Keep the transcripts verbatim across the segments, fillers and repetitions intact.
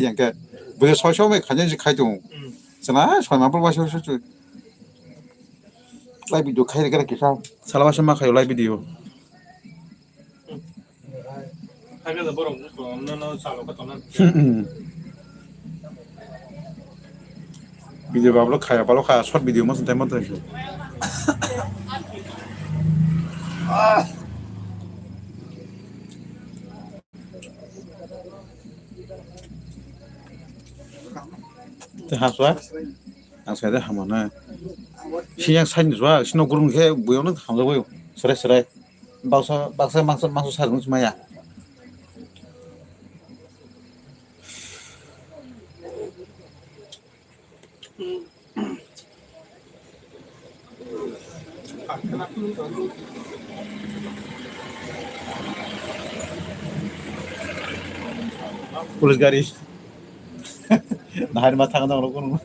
yang ke. Bwle soi soi mai khaina je khai tongo. Hmm. Chana soi ma bwle soi soi soi. Live video khai re kisa. Sala waisa ma khayo live video. Hakhe da borok no, no, salo ka tona. Video bablo khaya, balo khaya, short video mo tei mo tei. Tei haswa? Ang sai de hamano. Siyang sai ni jwa, sino gurung khe buyono hamjagwi. Serai serai. Baksa, baksa mangsa, mangsa sarung maya. Police gari. Nahar ma thang nang rokon.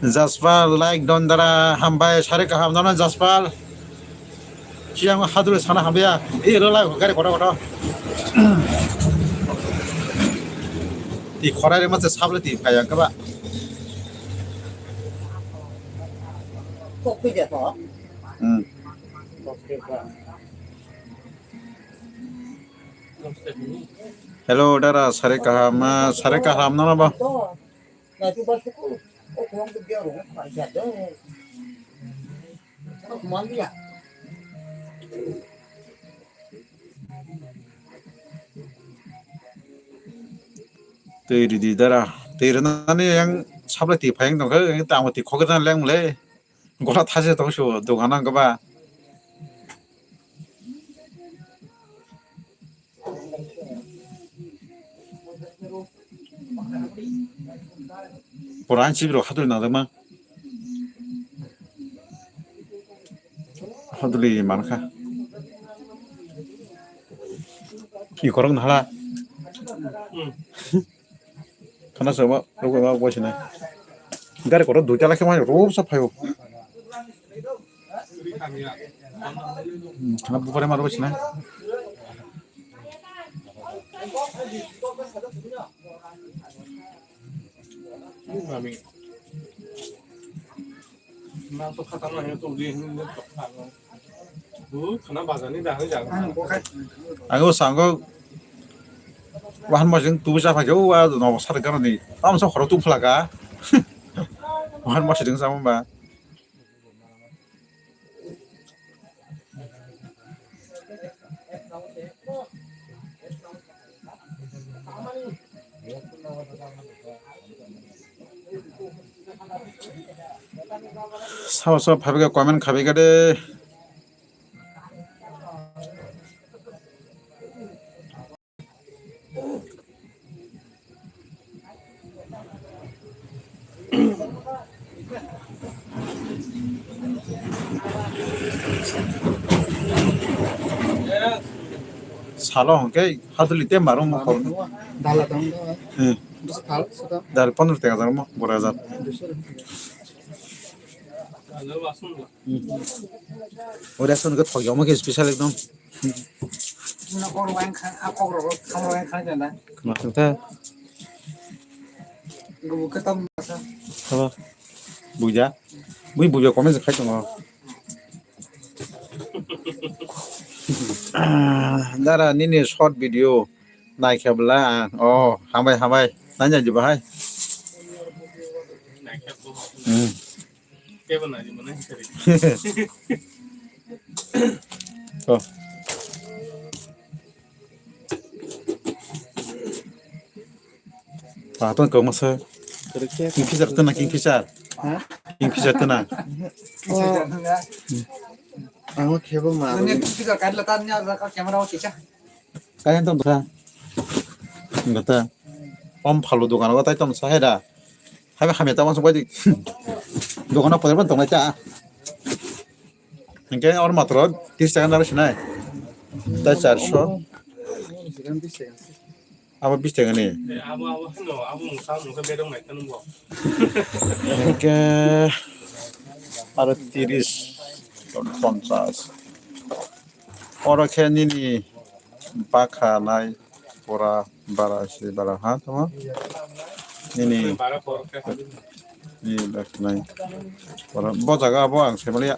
Jaspal, like don dara, hambai, sari kaham don Jaspal. Siang hadul sana hambai ya. Ih, lo like gari kotor kotor. Ti khorai re mate sable ti phai ang kaba. Kok pi de to. Hmm. Hello, dara, sari kaham, ah, sari kaham na ba? Twi ridi dara, twi rwnani yang sablai twi phai wng tongkha, tamo twi khogwi rwna leng le. Gora thaisa tong su dogan ang khe ba. Pura ang chibiro hadul nang ma. Haduli mankha. Ki korok nahla. Khana sabo, rukui ma boisina. Gari kotor duita lakhe ma rupsa phaio. Hmm, khana bupare ma boisina. Mangso khatangma hino tongdi hino tongkha. Bu khana bazani da hoi jaga. Ang o sango wahan mojeng tubu cha phai o wa no sar garo ni. Am so khoro tu phlaga. Wahan mojeng sama ba. Sabo sabo phaibaikha comment khabaikha de. Salo hwnkhe haduli te marung mokol. Dala tong. Hmm. Dal pondro teng hajar mo, boro hajar. Ore son ke thok yamo ke special ekdom. Khwna thang tha. Haba. Buja. Bui buja comment khai tongo. Dara nini short video naikhe bwla. Oh, hambai hambai. Nanya jiba hai. Hmm. Oh. Patung kau masa. Kingfisher tu na kingfisher. Hah? Kingfisher tu na. Oh. Ang khebo ma. Kingfisher kai la tan nya ka camera o chicha. Kaya tong bwkha. Gata. Om phalu dogan o tai tong sa hai da. Hai ba hamya ta uansuk bai di. Dogan o pore ban tong lai cha. Hingke or matro tis taka naro sinai. Tai charso. Abo bis taka ni. Hingke aro tiris, ponchas. Oro khe nini bakha nai. Pora bara se bara ha tamo. Nini ni daknai. Pora bo jaga abo ang se maliya.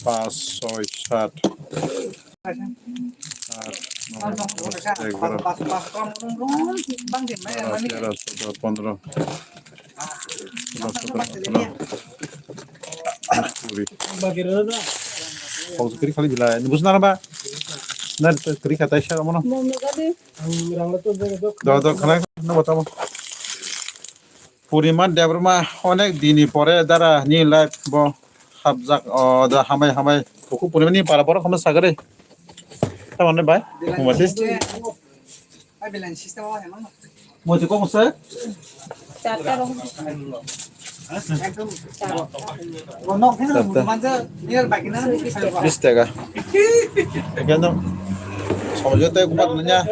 Pas, soi, sat. At, no, dos, egarro. Baro, tero, sotro, pondro. Sotro, sotro, atro. Kuri. Kau kiri kali bilai. Bus nara ba? Na kiri kata isya kamu no? Do, do, khana, no, bata mo. Purima Debbarma, onek dini pore dara ni live bo hapjak, o, da hamai, hamai. Buku Purima ni para borok hamai sagari. Tamone bai? Mati. Mati kok se? Charta rok. Bis taka. Keno. Somojo tei kumat nanya.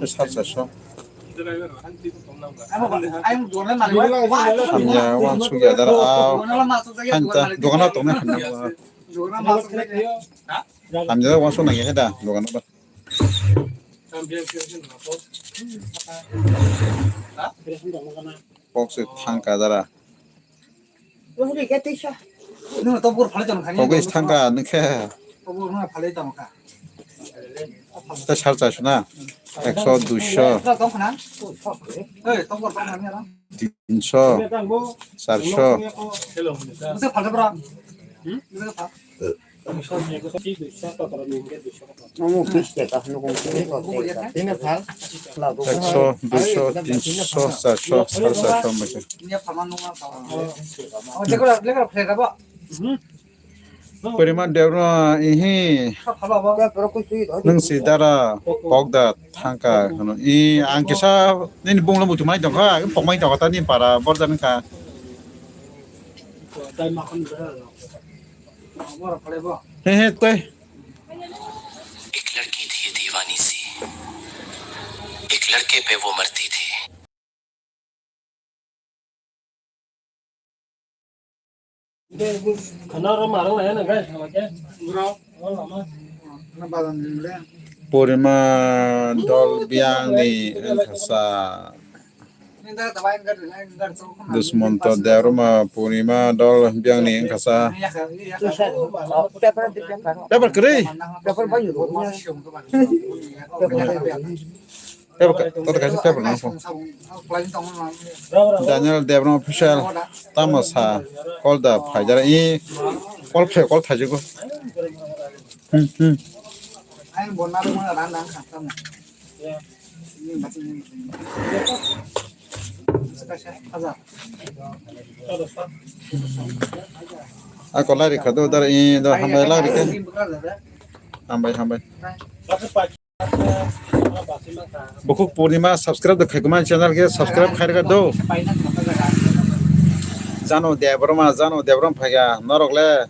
Sar sar so. Hamya wansukya dara, ah, hanta dogano tongnai hamya. Hamya wansuk nangya da dogano da. Kok se thangka dara. Kok se thangka nokhe. Ta sar charso na? Ekso, duiso, tinso, charso, ekso, duiso, tinso, charso, sar charso. Purima Debbarma ihi. Nwng si dara kok da thangka hwno. I ang kisa nini bunglo muchung mai tongkha, pokmai tongkha ta ni para borja nangkha. He he tei. एक लड़की थी दीवानी सी, एक लड़के पे वो मरती थी। Purima dol biyang ni wngkha sa. Dusmonto Debbarma Purima dol biyang ni wngkha sa. Paper kwrwi. Paper, toto kaisa paper nang pho. Daniel Debbarma official tamo sa call da phaidara i call phe call thaijugo. Hmm, hmm. Ako lai rikha do dar i do hambai lai rikha. Hambai, hambai. Bukhuk Purnima subscribe da khaikuma channel khe subscribe khairga do. Jano Debbarma, Jano Debbarma phaiga norok le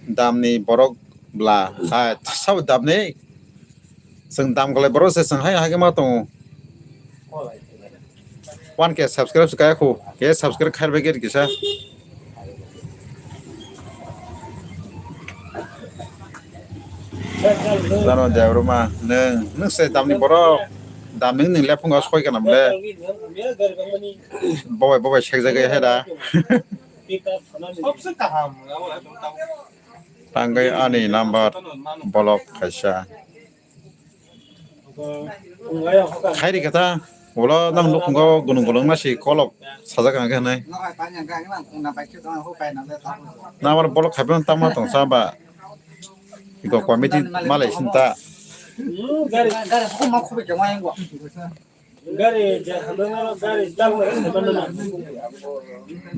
damni borok bla. Hai, sabo damni. Chwng dam golai borok se chwng hai hai ma tongo. One K subscribe se kaya khu. Ke subscribe khairbai gate kisa. Jano Debbarma, nwng, nwng se damni borok, dam nwng nwng lephungo soi kana mole. Bobai, bobai sekjagwi hai da. Tangwi ani number block kaisa. Khairi khe ta, ulo nang nukhungo gunung gunung ma si kolok sajak ang khe hinwi. Number block khai phano tamo tong sa ba. Iko committee malai sin ta.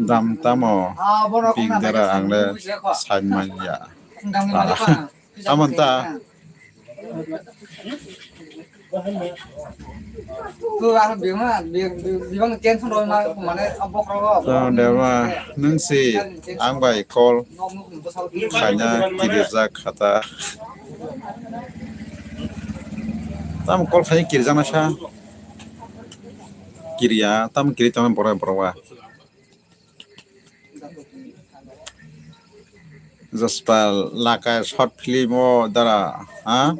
Dam tamo pik dara ang le sai man ya. Tamo ta. Tamo Debbarma, nwng si ang bai call khaina kirijak khata. Tamo call khaina kirijakna sa. Kiriya, tamo kiri tongna borok borok ba. Jaspa Lakai short film o dara, ha?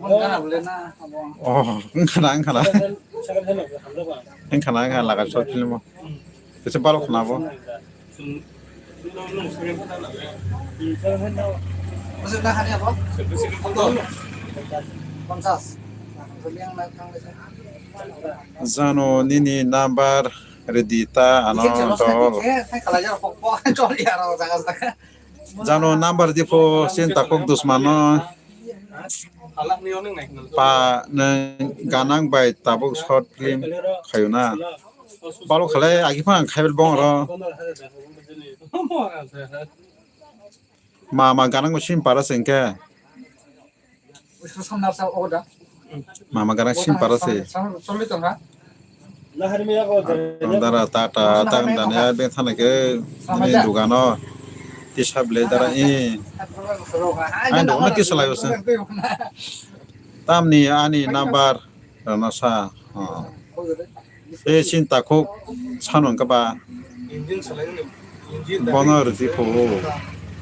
Oh, wngkha na, wngkha na. Wngkha na, wngkha Lakai short film o. Kisa balo khna bo. Jano nini number redi ta ano dol. Jano number di pho sin takhuk dusmano. Pa nwng ganang bai tabuk short film khayo na. Balo khalai agi phang khai bel bong ro. Ma ma ganang bo sin para se hwnkhe. Mama ganang sin para se. Tong dara ta ta tang dani a beng thana ke nini dugano tisa ble dara i. Ani dugano tisa lai bwswng. Tamni ani number rwna sa. E sin takhuk sano hwnkhe ba. Bono rwdi phu.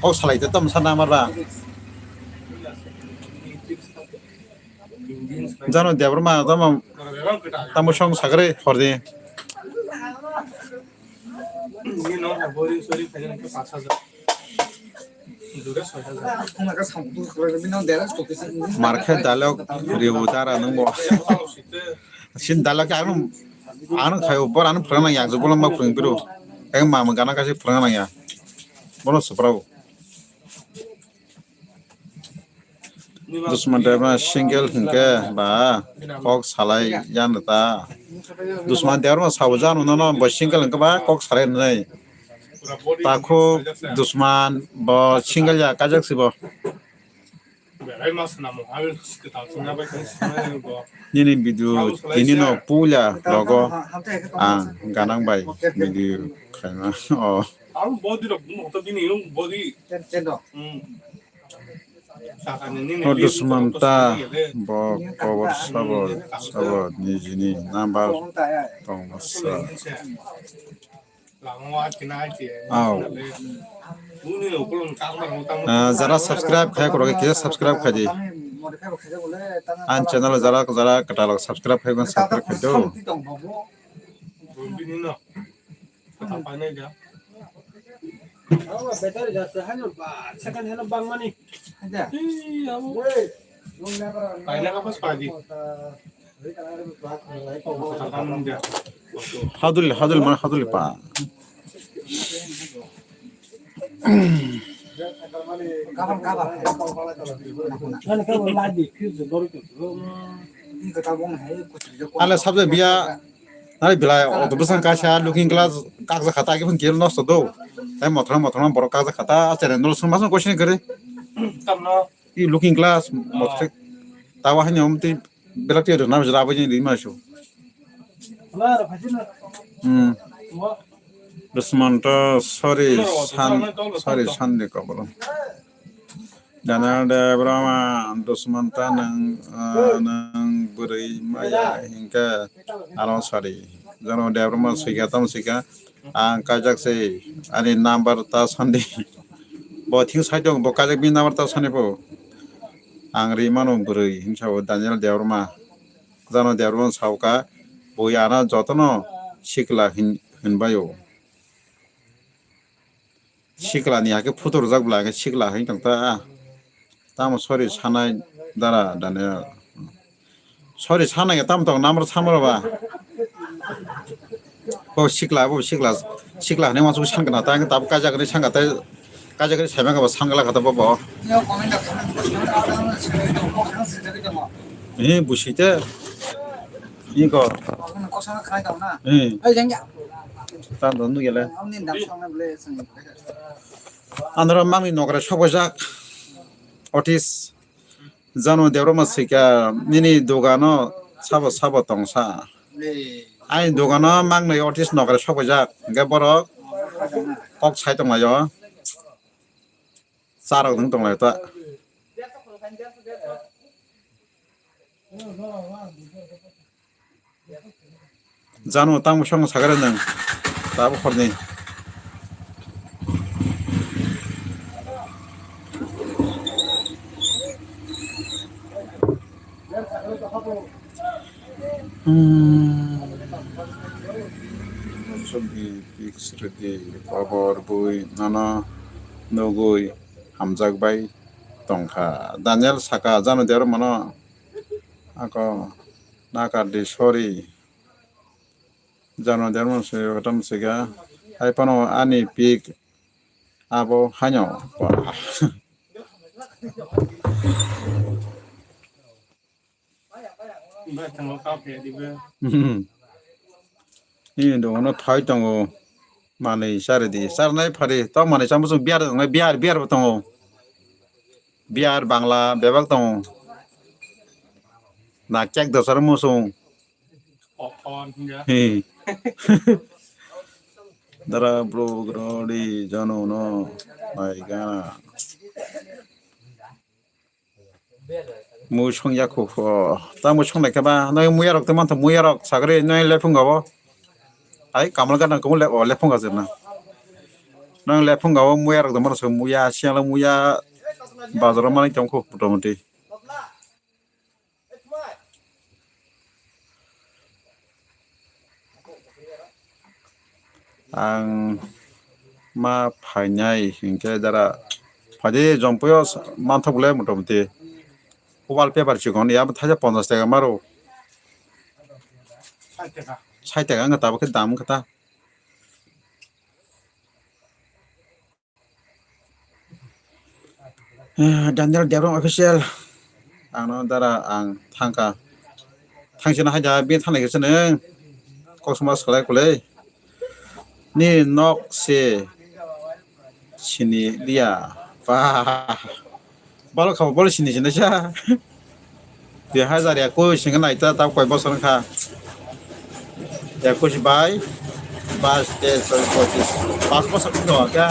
Kok salai te tamo sana amar ba. Jano Debbarma tamo, tamo song sagre hordi. Markhe dalok riu dara nungbo. Sin dalok ang, ang khayo bor ang phwrwng nang ya, jubulong ma phwrwng biro. Ang mama gana kasi phwrwng nang ya. Bono suprabo. Dusman driver single hingke ba kok salai yan ta. Dusman driver ma sabo jano nono bo single hingke ba kok salai nai. Takhuk dusman bo single ya kajak sibo. Nini video tini no puila logo ang ganang bai video khaima. Oh. Ang body rok bumo to bini yung body. Ten, ten rok. Hmm. Saka ni nini O dusman ta bo kobor sabor sabor nijini number tong sa. Lama wa kina ai ti. Au. Buni lo kulung kak mar mo tamo. Ah, jara subscribe khai koro ke subscribe khai di. Modify khai bole tang. An channel jara jara katalog subscribe khai gon subscribe khai do. Bini no. Kata paine ja. Awa battery ja se hano ba second hand bang mani. Ja. Ih, amo. Paine ka pas padi. Kata paine ja. Hadul hadul mana hadul pa. Kabar kabar. Kan kabar lagi fuse dori tu. Ini kata bong hai kuchri jo. Ale sabje biya. Nai belai auto bwsang kaisa looking glass kakjak kha ta, agi phang gel nosto do. Tai mothra mothra borok kakjak kha ta, achare nol sung masung question kare. Tamno. I looking glass mothra. Tawa hani om tei belak tei rwna bwswk abo ni rima su. Hmm. Dusman to sorry san, sorry san de kobolo. Daniel Debbarma dusman ta nang, ah, nang bwrwi maya hingke aro sari. Jano Debbarma swika tamo swika ang kaijak se ani number ta sandi. Bo thing sai tong bo kaijak bini number ta sani bo. Ang ri mano bwrwi hinsa bo Daniel Debbarma. Jano Debbarma sauka bo yana jotono sikla hin, hinbayo. Sikla ni hakhe phutur jak bla khe sikla hin tong ta. Tamo sorry sanai dara dane. Sorry sanai tamo tong namar samar ba. Bo sikla bo sikla sikla hne ma su san kana ta ta kaja kani san kata kaja kani sai ma ba san kala kata bo bo. Ni busi te. Ni ko. Ni. Tan don nu gele. Andro mangni nokre sokojak otis jano Debbarma swika nini dogano sabo sabo tongsa. Ani dogano mangnai otis nokre sokojak hingke borok kok sai tonglaio. Charok nung tonglaio ta. Jano tamo song sagare nang. Tabo khorni. Hmm. Chwngni pics rwdi, kobor bui nono nugwi hamjak bai tongkha. Daniel saka, jano dermano ako nakardi, sorry. Jano dermano se kotom sega. Hai phano ani pic abo haino. Ni dogono thai tongo. Manwi chari di. Charnai phari. Tok manwi chamung biyar tongnai. Biyar, biyar bo tongo. Biyar, Bangla, bebak tongo. Na kek dosar musung. He. Dara bro grodi jano no. Mai gana. Mui songya kho pho. Ta mui songnai khe ba, noi muya rok tongmantha, muya rok sagri noi lephunga bo. Ai kamal gana khe le, o lephunga jena. Noi lephunga bo muya rok tongmano se muya, siang muya bazaro manwi tongkho motamoti. Ang ma phainai hinkhe dara phaidi Jompuio manthok le motamoti wallpaper chikon ya thaisa ponchash taka maro. Sait taka wngkha tabuk khe dam wngkha ta. Ah, Daniel Debram official. Ang no dara ang thangkha. Thangchina haida bini thanglai khe chwng kok suma swlai kulai. Ni nok se sini liya. Ba. Balo khabo balo sini sini sa. Dui hajar ekush hingke naita ta koi bosor wngkha. Ekush bai bas, teis, chobis, pochis. Pas bosor wngkha khe.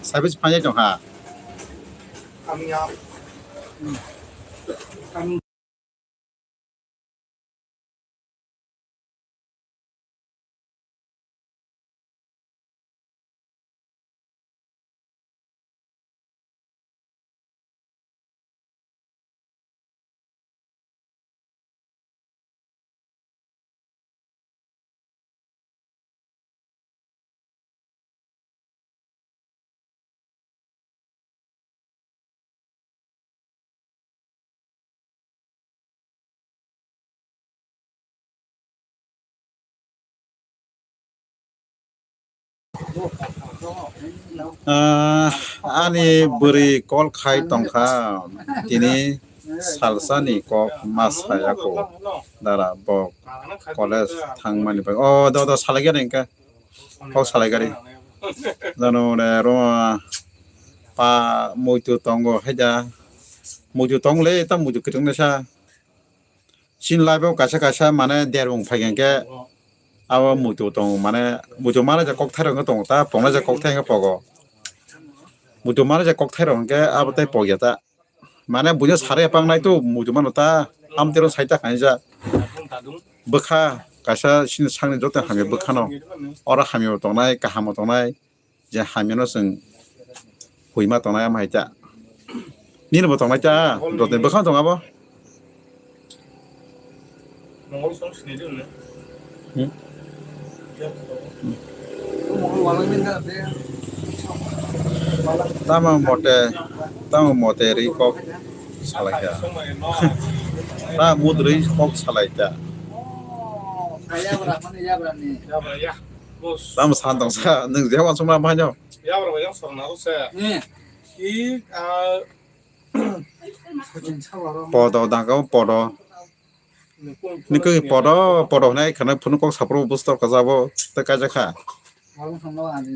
Service phainai tongkha. Ah, ani bwrwi call khai tongkha, tini salsani kok ma saya kho, dara bo college thangmani bai. O do do, salai gani hwnkhe. Kok salai gari. Jano de ro pa muitu tongo haida. Muitu tong le ta muitu kitung nesa. Sin live o kaisa kaisa mane derung phai hwnkhe abo muitu tong mane muitu mane je kok thairok wngkhe tongo ta poknai je kok thai wngkhe pogo. Muitu mane je kok thairok hwnkhe abo tei pogya ta. Mane buino sari pangnai to muitu mano ta, amtero saita khainjak. Bwkha kaisa sini sakni joto hamya bwkhano. Oro hamya bo tongnai, kaham bo tongnai, je hamya no chwng huima tongnai ama hai ta. Nini bo tongnai ta, joto ni bwkhano tong abo. Mongol song sini di hwnwi. Hmm? Tamo mote, tamo mote ri kok salai kha. Ta mut ri kok salai kha. Tamo san tong sa, nwng je wansuk ma bahanyo. Podo dangka podo. Nini kok podo, podo hwnwi khana phunuk kok saphuru bwswk torkha jabo tei kaijak kha.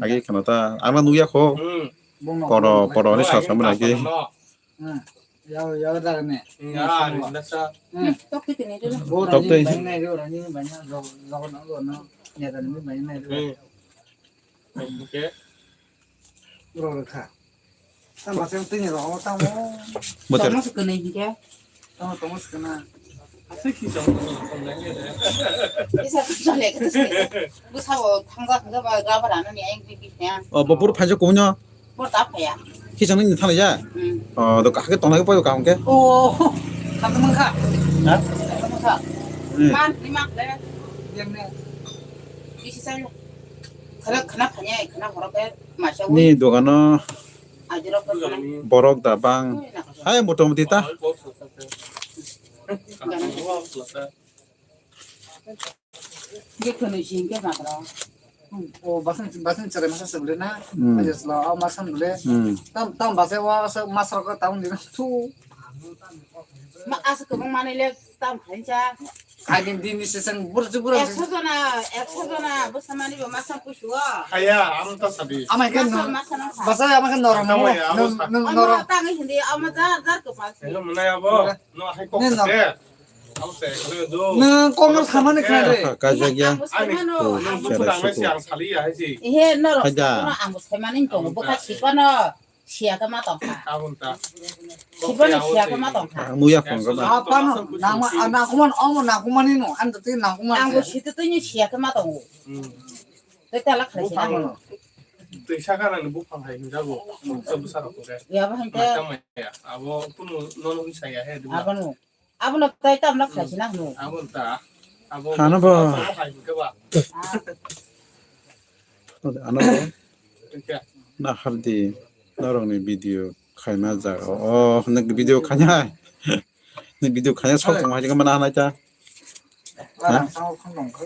Agi khana ta, ang no nukya kho. Podo, podo hwnwi sa samani agi. Tok twi. Tamo se kwnwi hinkhe. Tamo, tamo se kwna. Aswk kisa tamo se kwna. Kisa tamo se kwna. Bwsabo thangja thangja ba gabra nani ayang bi bi khe. O, bo buru phaijak kuno. Bo ta phaya. Kisa nini thanglai ya? Hmm. O, do kahke tonglai pa kaham ke? O. Khatungkha. Ha? Khatungkha. Hmm. Man, ni mak le. Yemne. Isi sai. Khana, khana phanya, khana horo ke, masa ni wi. Dogano. Ajiro ko khana. Borok da bang. Ui, na. Hai, motamuti ta. Gana. Ye khwnwi si hinkhe makra. O basing, basing chwrai masa se bwle na? Hmm. Aja sla, o masa bwle. Hmm. Tam, tam basa o asa masa rok tam di na. Thu. Ma asa kwbang manwi le tam khainsa. Khaini din ni sesang burju burang. Ekso jona, ekso jona bwsa mani bo masa kusu o. Haya, amo ta sabi. Amai kan masa, no. Masa no kha. Basa amai kan norom. Tamo ya, amo sa. Nang, nang norom. Amo tangi hindi, amo jar, jar kwpal si. Hello, munai abo. No, hai kok. Nang norom. Nwng kok no samani khna de. Kaijak ya. Ang musuh nang nai si ang sali ya hai si. Ihe norok. Haida. Ang musuh mani tong bwkha sipano siya khe ma tong kha. Abon ta. Sipano siya khe ma tong kha. Muya khong kha ba. Apano nangma nakuman omo nakumani no an twi nakuman. Ang bo sitwi twi siya khe ma tongo. Hmm. Tei tala khlai si nang. Twi sakha nang buphang hai hinjago. Sa bwsa rok khe. Ya ba hinte. Abo kunu nono wngsa ya he. Abono. Abono tai tamna khlaisina hwnwi. Abo ta. Abo hano bo. Abo hai hwnkhe ba. Ah. Ano bo. Hwnkhe. Na hardi norokni video khaima jaga. Oh, nang video khainai. Ni video khaina sok tong hai mana hanai ta. Ha? Rang sa khon dong khe.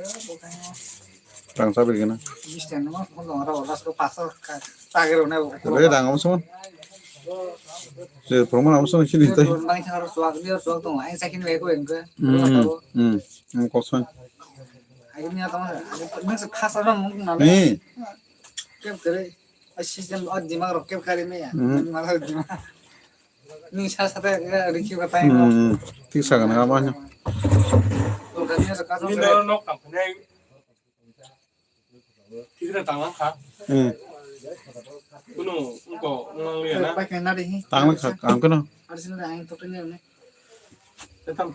Rang sa bil gana. Mister no khon dong ro das ko paso ka. Tagero ne. Re rang am son. Je promo am son sini tai. Bang sa ro suak ni suak tong ai sa kin we ko en ko. Hmm. Hmm. Hmm, kok son. Ai ni ta ma. Nang sa phasa ro mung na. Ni. Kem kare. Ai system o dimag ro kem kare me ya. Hmm. Dimag ro dimag. Ni sa sa te rikhi ko tai no. Hmm. Tik sa gana ma. Ni no nok kam ne. Tikra tanglang kha. Hmm. Kuno, ungko, ungmang liya na. Tanglang kha, ang kuno.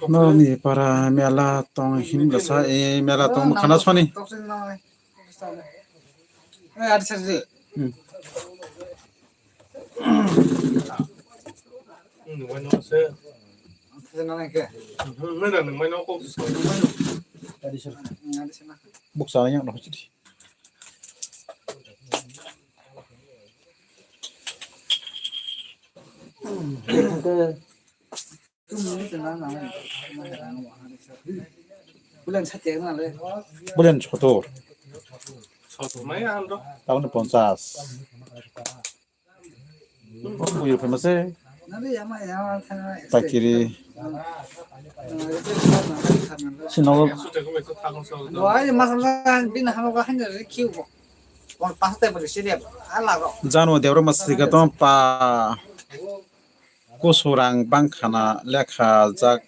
Norokni para mela tong himlasa, e mela tong khana soni. Hmm. Buksa yang roh jadi. Bulen sotor. Taboni ponchas. Buyo famous e. Pakiri. Sinogo. Jano Debra masika tong pa. Kusurang bangkhana lekha jak.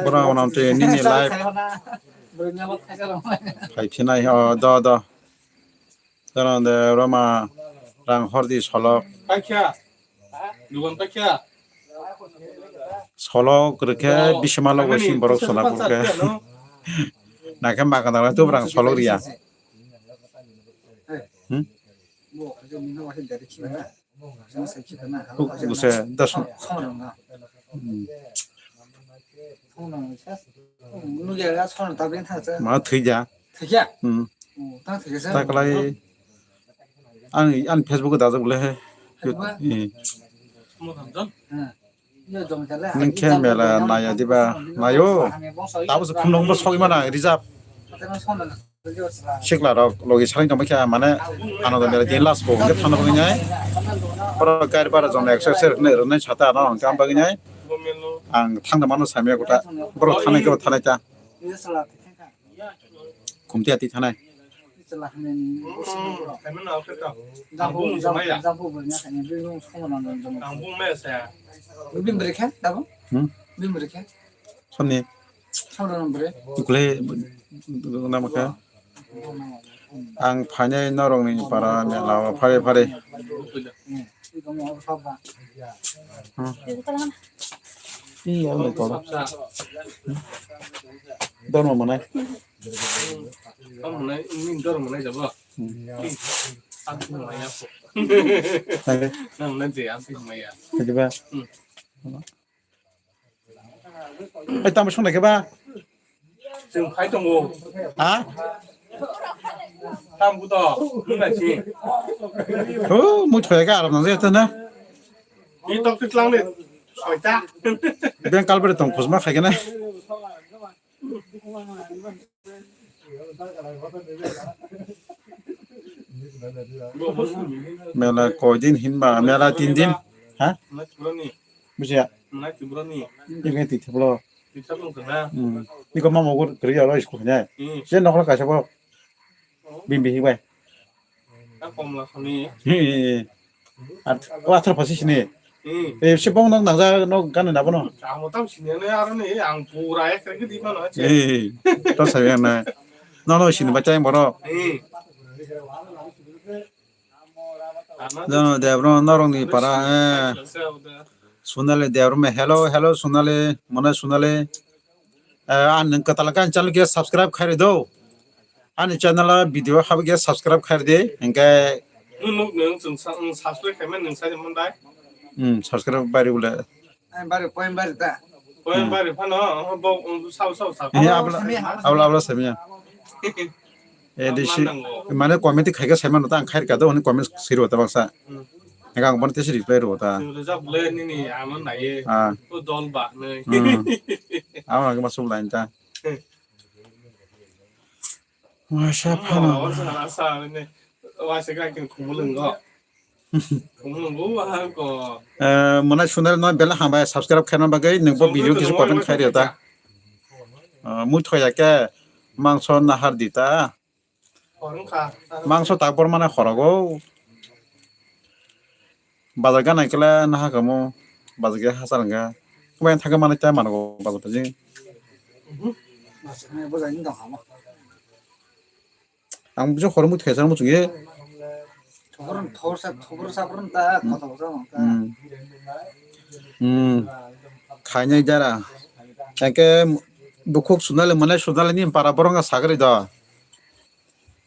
Borok nang twi nini life. Phai phinai o do do. Jano de roma rang hordi solok. Solok rwkhe bisima logo sing borok solok rwkhe. Nakhe makan rang tu rang solok riya. Hmm? Buse das. Hmm. Ma thwija. Hmm. Taklai ang, ang Facebook o dajak le he. Nung khe mela naya diba? Nayo. Tabuk se khumlong bo sogwi mana reserve. Sikla rok logi salai tongma khe mane ano da mela din last bo hwnkhe thangna bagwi nai. Borok gari bara jona ekso ekso rwnai sata ano hwnkhe am bagwi nai. Ang thangna mano samya kota. Borok thanai khe bo thanai ta. Khumti ati thanai. Hmm? Sonni. Ukle nama kha. Ang phainai norokni para mela o phare phare. Hmm. Iya, betul. Dormo manai. Hmm. Ang thung maya. Nang na je ang thung maya. Kaidiba? Hmm. Ai, tamo song naikhe ba? Chwng phai tongo. Ha? Tam buto, nung nai si. Oh, mui thoya ka aram nang je ta na. Ni tok tik lang ni. Soita. Beng kalbari tong khusma khai kena. Mela koi din hinba, mela tin din. Ha? Bujiya. Ini kan titip lo. Hmm. Ini kok mau ukur kerja lo iskul nya. Hmm. Saya nokla kaisa bo. Bimbi hibai. Komla sani. At, o athar pasi sini. Hmm. Eh, si bong nok nangja nok gana na bono. Ang tam sini ne aro ne ang pura ek rek di mano. Eh, to sabi na. No, no, sini bacha yang boro. Hmm. Jono Debro norong ni para, eh. Sunali Debro me, hello, hello, Sunali, mona Sunali. Eh, an nang katal kan channel ke subscribe khairi do. Ani channel o video habo khe subscribe khaidi, hinkhe. Nwng nuk nwng chwng sa-, nwng subscribe khaima nwng sai man dai. Hmm, subscribe bari bole. Ai bari, point bari ta. Point bari phano, bo, bo, sao, sao, sao. Eh, abla, abla, abla samya. Eh, di si, mane comment khaika sai mano ta, ang khair ka do, oni comment siro ta bangsa. Hmm. Ega ang bon tesi reply ro ta. Chwng rwjak bole nini amon nai. Ah. O dol ba nai. Hmm. Amo nang ma sub line ta. Wasa phano. Wasa ne. Wasa ka kin khumulung go. Khumulung go wa ko. Eh, mona Sunali no bela hambai subscribe khaina bagwi nang bo video kisi comment khai rio ta. Eh, mui thoya ke mangso nahar di ta. Mangso tak bor mane khorogo. Bazar gana kela naha kamo. Bazar ge hasal ga. Kubai thangka mane ta mano bazar ta jing. Ang bujo khorok mui thesa muchung ye. Thobor, thobor sa, thobor sa, thobor ta, kotha bwsa ta. Hmm. Hmm. Khainai jara. Engke bukhuk Sunali mane Sunali ni para borok wng sagri do.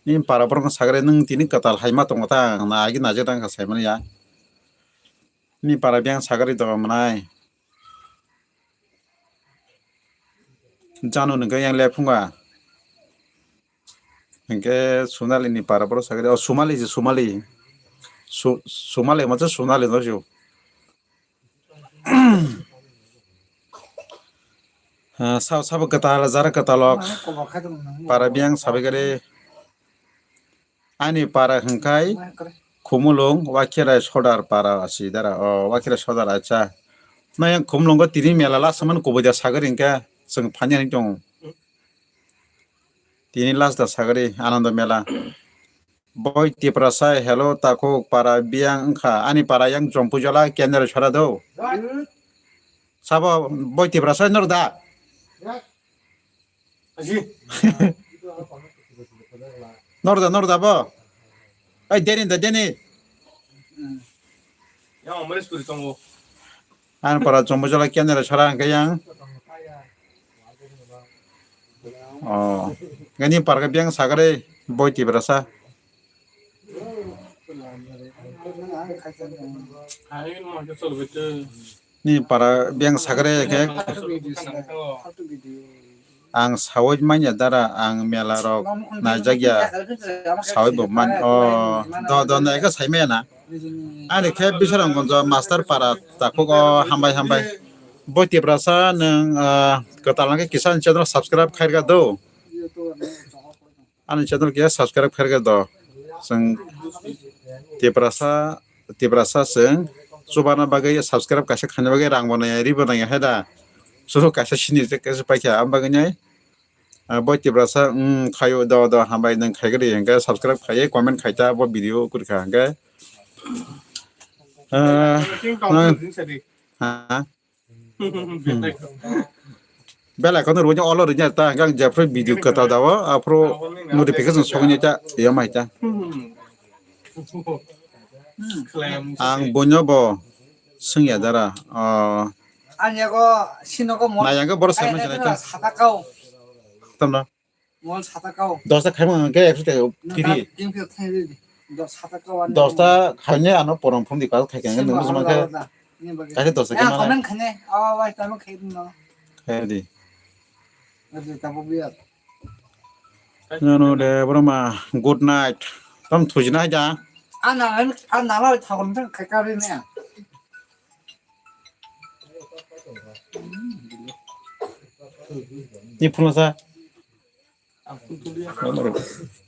Ni para borok wng sagri nwng tini kwtal hai ma tongo ta, na agi naje tang kha sai mani ya. Ni para biyang sagri do manai. Jano nungkha yang lephunga. Hinkhe Sunali ni para boro sakhe, o Sumali je Sumali. Su-, Sumali macha Sunali no ju. Ah, sabo sabo kwtal, jara kwtalok. Para biyang sabai gari. Ani para hwnkhe Khumulwng, Wakhirai Sodar para asi dara. O, Wakhirai Sodar, acha. Nayang Khumulwngo tini mela last man kubui da sagari hwnkhe chwng phanya ni tongo. Tini last da sagari Anando mela. Boi Tiprasa, hello, takhuk para biyang wngkha. Ani para yang Chompuijala, Kendra Sora do. Sabo Boi Tiprasa nor da? Norda, norda bo. Ai, deni da, deni. Yang Amreshpuri tongo. Ang para Chompuijala Kendra Sora hwnkhe yang. Oh. Gani parka biyang sagari Boi Tiprasa. Ni para biyang sagre khe ang sawi manya dara ang mela rok naijak ya sawi bo man o do do nai khe sai maya na ani khe Bisramganj master para takhuk o hambai hambai bo Tiprasa nwng kwtal khe kisa channel subscribe khairga do. Ani channel khe subscribe khairga do. Chwng Tiprasa, Tiprasa chwng chubana bagwi subscribe kaisa khaina bagwi rang bo nai, ri bo nai hai da. Chwng kaisa sini kaisa paikha, am bagwi nai. Ah, bo Tiprasa, mm, khaio do, do, hambai nwng khaigri, hwnkhe subscribe khaiwi comment khaita bo video kurkha, hwnkhe. Ah, ha? Hmm. Bell icon rwnya all rwnya ta gang jephru video kwtal dawa aphru notification soknya ta yamai ta. Ang boino bo swngya dara. Oh. Ang yago sinogo mo. Na yago bor sai ma jana ta. Sata kau. Tamna. Mol sata kau. Dosta khai mang ke ekso te kiri. Game khe khai di. Dos hata kawan. Dos ta khaine ano porom phum di kal khai kang nang bujuma khe. Kaise dos ta khe mana? Comment khaine. Oh, wai tamo khai no. Khai di. Adi tabo biya. Nano de boroma, good night. Tam thujina ja. Ana ana la thagom thang khai kari ne. Ni phunasa.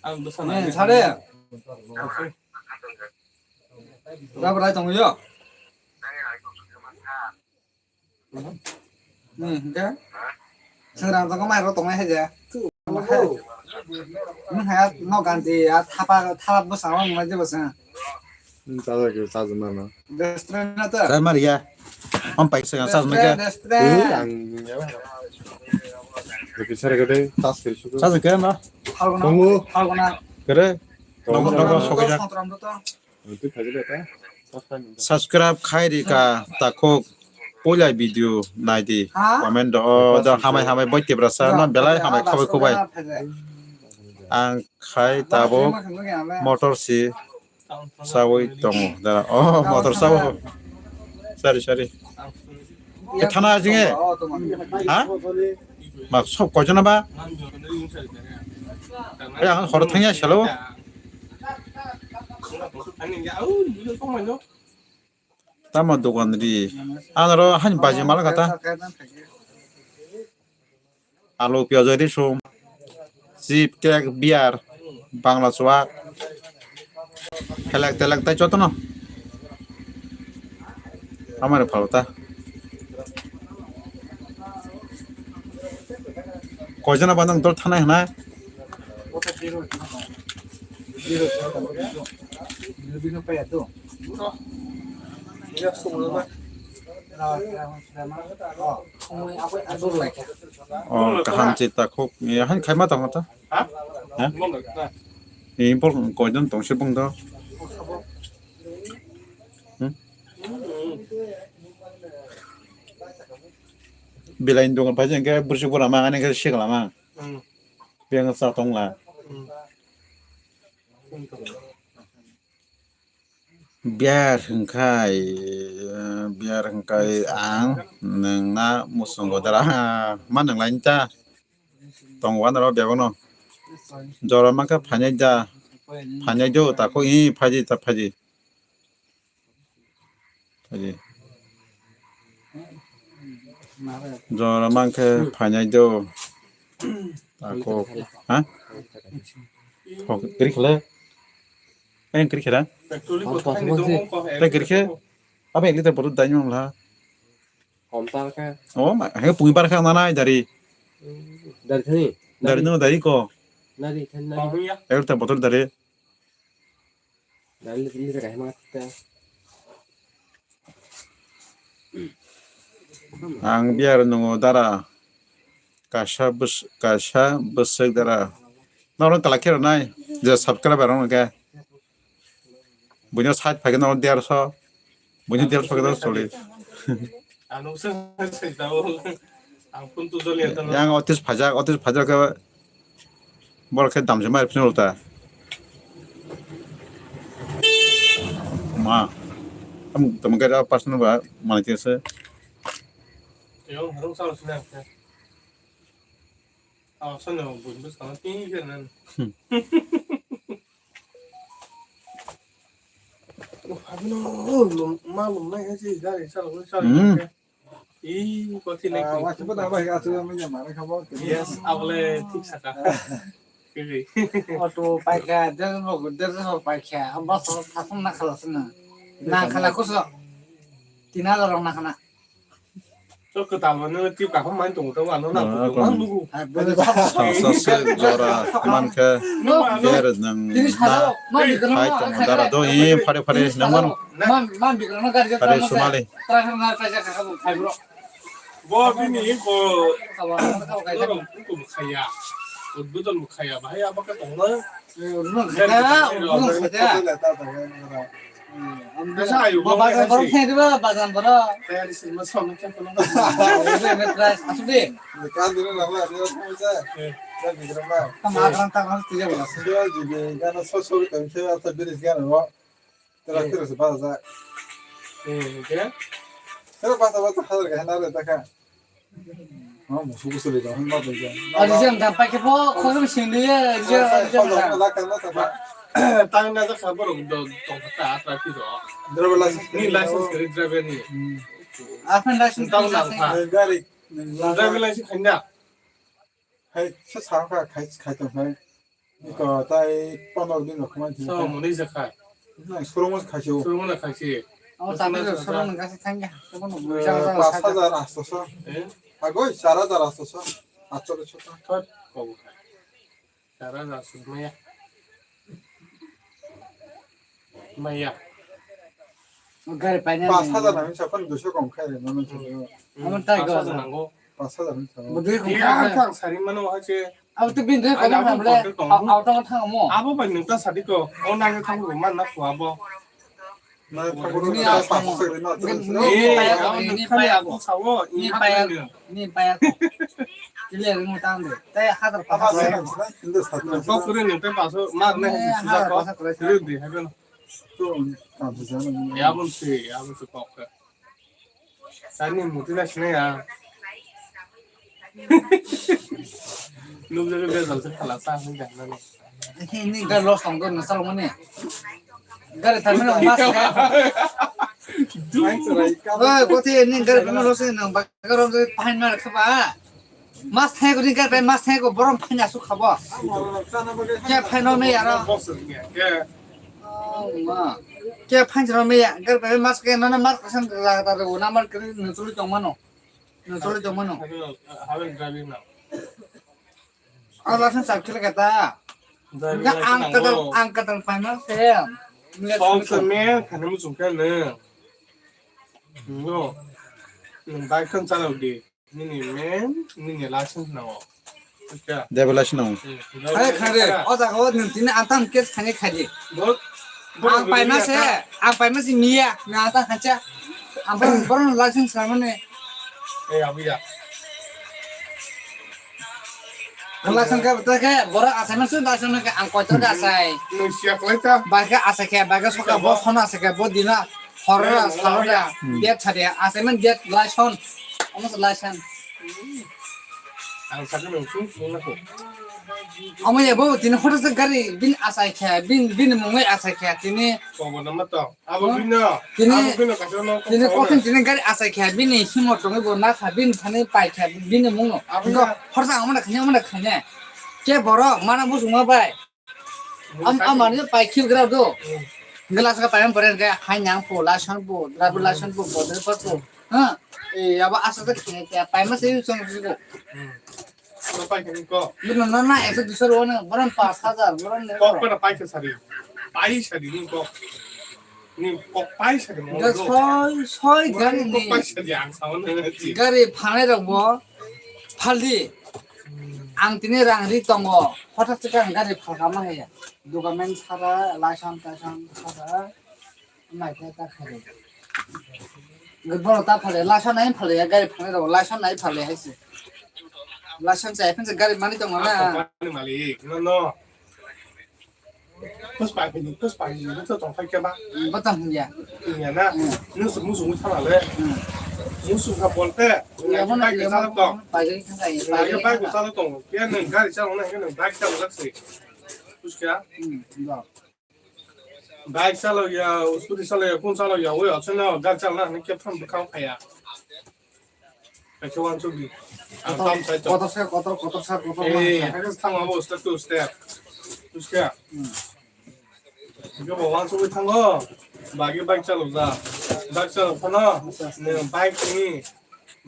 Ang sana. Eh, sare. Rabra tong yo. Hmm, hingke? Sengrang tongkha mai ro tongnai hai de. Hmm, hai no ganti ya thapa thapa bwskango nunglai jebo se. Hmm, chajak chajak mano. Restaurant na to? Chai mar ya. Om pai se chajak mai ke. Restaurant, restaurant. Hmm, ang ya. Bukit sare gede tas kiri suku. Chajak ke na? Halgona. Tongo. Halgona. Kere. Tongo, tongo, sokija. Songtram to. Subscribe khai rika takhuk puila video naidi comment do o do hamai hamai boi tebra sa no belai hamai khabai khubai ang khai tabo motor si sawi tongo dara o motor sawo sorry sorry. Kethana jingye. Ha? Ma sok koijona ba? Ay ang horo thangya selo. Tamo dogan ri. Anoro hani baji mala kata. Alu piyaj ri sum. Chip, cake, beer, bangla chuwak, helek telek tai jotono. Amare phalo ta. Koijana bandang dol thanai hwnai. Oh, kaham chita khuk. Ni han khaima tong ta. Ha? Ni bol koidan tong se bung do. Hmm? Bilai ni dogan pai jeng ke bursi bura ma ani ke sikla ma. Hmm. Beng sa tong la. Hmm. Biar hwnkhe, biar hwnkhe ang nwngna muchungo dara ma nwnglaini ta tongo anaro bebakno jora mankhe phainai da phainai do tako i phaidi ta phaidi phaidi jora mankhe phainai do tako ha hok kiri khle. Ayang kiri khera. Tei kiri khe. Apa yang liter botol dai nyong la. Komtal khe. Oh, ma, hanya pungin bar khe nana dari. Dari thani. Dari no dari ko. Dari thani. Ayang liter botol dari. Dari liter liter khe ma ta. Ang biar nungo dara. Kaisa bwswk, kaisa bwswk dara. Norok kala khe rwnai, je subscriber rok hwnkhe. Buino sait phaikhe norok derso, buino derso khe norok choli. Yang otis phajak, otis phajak khe borok khe damjima rw phino ta. Ma, am tamo khe personal ba manai khe se. Yang harung sal sini. Aw, sano buin bwskang twi khe nan. Oh, habino, lum, ma lum nai khe si gari sal, sal. Hmm. Ih, koti nai khe. Wasi pada bai asu yang meja mana kamu? Yes, abole thik saka. Kiri. Auto paikha, der ho, der ho paikha. Bus thasung na khala sina. Na khala kuso. Tina la rong na khana. To kwtal mano tip kakham man tongo to ano na. Ah, bujo man lugu. Sasa se jora man khe ber nang na hai tong dara do i phare phare nang mano. Man man bikrano gari phare sumali. Bo bini ko ko khaya. Udbudon khaya bahai abaka tongna. Udbudon khaya, udbudon khaya. Kasa ayo, Ba, bagan borok hai. Thai diba, bagan borok. Tayari sih, mas kami kan kalau. Ini price, asuk di. Kan dulu lah, lah, dia mau aja. Eh. Saya bikin apa? Tama akan tak harus tiga belas. Dia juga, karena sosok itu, saya rasa biris kan, Wak. Terus, eh, terus, bahasa. Eh, ya? Terus, bahasa, bahasa, harga, harga, tak kan? Oh, musuh, musuh, dia kan, apa, ya? Ada jam, dapat ke po, kau tu sini ya, jam, jam, jam. Tang na jakha borok do tong kha atra phi ro. Driver license ni license kari driver ni. Hmm. Apan license tang kari nang kha. Gari. Driver license khaina. Hai se sa kha khai khai tong khai. Iko tai pondro din rok khamai thang. So muni jakha. Nang showroom khai chu. Showroom na khai chi. Oh, tapi showroom nang kasi thang ya. Pas hajar asto so. Eh? Agoi char hajar asto so. Atso so. Thot ko. Char hajar aswk maya. Maya. Gari paina. Pas hajar nang sa pan duiso kom khai re, mano. Hmm. Amo tai go. Pas hajar nango. Pas hajar nang sa. Bodui ko. Iya, ang sari mano ache. Abo to bin re ko na bole. Auto thang mo. Abo bai nung ta sadi ko. O nang thang ko man na ko abo. Na, tabuk ni ta asamo. Pasok ni ni paya ko, ni paya ko. Ni paya, ni paya ko. Kile ri mo tang de. Te hazar pasok. Kok kure ni te pasok, mar ne hazar pasok kure. Kile di, hai ben. Ya bun si, ya bun si kok. Sani muti na sini ya. Nung jadi bezal se khala sa ni dan na. Ni ga los tong ko na sal mo ni. Gari tharmani mas kha. Oi, kothi ni gari tharmani los ni nang bagaro de pahin mar kha ba. Mas thai ko ni gari mas thai ko borom pahin asu kha ba. Khe pahin no me yaro. Oh, ma. Khe pahin no me ya. Gari mas khe no na mas kasan ra ra na mar kri ni chuli tong mano. Ni chuli tong mano. Habe, habe driving na. Ang lasen chak kile kata. Driving license ang kadal, ang kadal paima se. Kok se men khani muchung khe nung. No. Nung bike khan chalok di. Nini men, nini license nango. Driver license nango. Hai khare, o jaga o nung tini antam case khani khadi. Ang paima se, ang paima se miya, na antam khancha. Ang paima borok license nango ne. Eh, abuya. Ang license ka bata ke borok asai ma su license ka ang kotor ka asai. Nung siya khlai ta. Baga asai ke, baga soka bo phone asai ke, bo dina horror asai horror ya. Dia chade asai man dia license. Omo se license. Ang sakhe nung sung sung na ko. Omo ya bo tini hoda se gari bin asai khe, bin, bin mungwi asai khe tini. Kobo na ma to. Abo bino. Tini, abo bino kaisa no tini kobo. Kothon tini gari asai khe bini himo tongwi bo na kha bini thani pai khe bini mungno. Abo bino. Horsa omo na khanya omo na khanya. Ke borok mana busuma bai. Am, amani pai khil gra do. Glass ka pai am pore ga hai nang po license po, driver license po, border pass po. Ha? E abo asa ta khne kya pai ma se song ko. Ko pai khne ko. Ni na na ekso duiso ro na boran pas hajar boran ne. Ko ko na pai ke sari. Pai sari ni ko. Ni ko pai sari mo. Ga soi soi gari ni. Ko pai sari ang sa na. Gari phanai rok bo. Phaldi. Ang tini rang ri tongo. Hothat se ang gari phalka ma haya. Document sara, license, license sara. Mai khe ta khare. Borok ta phale, license nai phale ya, gari phalnai rok, license nai phale hai se. License chai phai se gari mani tongo na. Malik, no, no. Puspa khe ni, puspa khe ni, to tong phai khe ba. Botong hwn ya. Hwn ya na? Hmm. Musu, musu, musu thang le. Hmm. Musu kha bolte. Ya, bono, bike ya, chalok tong. Bike thang ya, ya, bike bike chalok tong. Khe nang gari chalok na, khe nang bike chalok jak se. Puska. Hmm, ba. Bike chalok ya, scooty chalok ya, kun chalok ya, oi, acha na, gari chalok na, khe phang bwkhao phai ya. Kaisa uansuk di. Ang kotor, tam sai tong. Kotor sa, kotor, kotor sa, kotor eh, ma sa. Kaisa thang abo step to step. Buskha? Hmm. Hingke bo uansugwi thango. Bagi bike chalok ja. Bike chalok phano. Acha, acha. Nini bike ni.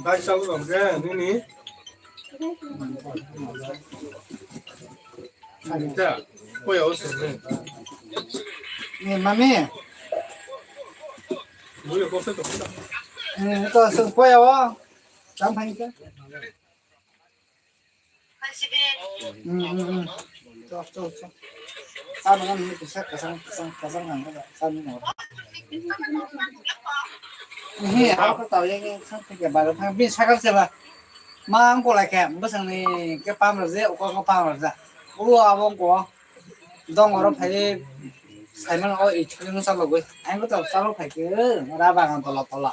Bike chalok jam khe nini. Ani ta. Koya o sini. Ni mami. Buya ko se to. Ni to se koya o. Tang phai khe. Hmm, hmm, hmm. Chalo, ang ni kisa kasang, kasang, kasang ang kisa ni mo. Ni, ako tau yang yang sang tiga baru thang bin sakal seba. Mang ko lai ke, basang ni ke pam raja, uko ko pam raja. Ulo abong ko. Dong oro phai Simon o i chhung sa logoi. Ang ko tau chalo phai ke, ra bagan tola tola.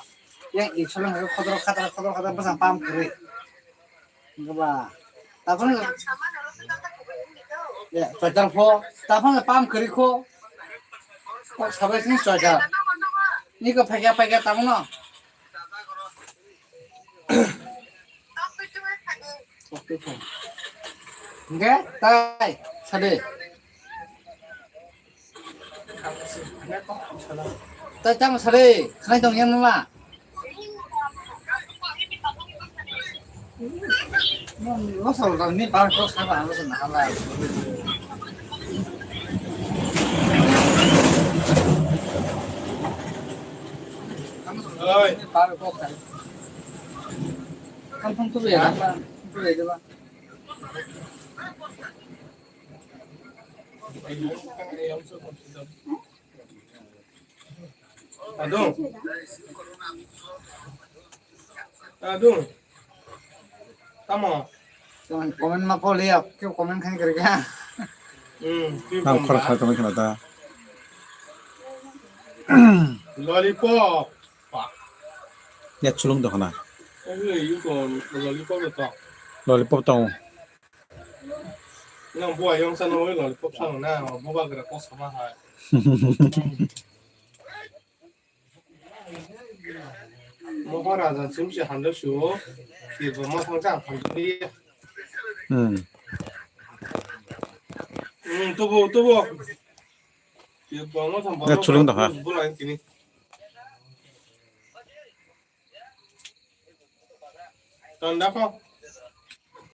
Yang i chhung ko khodro khatra, khodro khatra basang pam kri. Ba. Tapon ya, pajar pho. Tapon pam kri kho. Kok sabai sini pajar. Ni ko phai ke, phai ke tapon no. Hingke tai sade. Tai tamo sade, khnai tong yang nula. Lo sal dal ni bar ko saba, lo sal na hala. Oi. Bar ko khai. Kampung tu ya, kampung tu ya, coba. Adung. Adung. Tamo. Comment ma poli ya, kyo comment khai kare kya? Hmm, kyo Nang comment khor ba? Khai comment khna ta. Lollipop. Ya chulung dokhna. Oye, yuko lollipop to. Lollipop tong. Nang buai yong sana oi lollipop sana na, buba gra ko sama hai. Moharaja chumse hando suo, tirbo ma thang cha phang di. Hmm. Hmm, tubo, tubo. Tirbo ma thang Ya, chulung dokhna. Bulai tini. Tanda ko.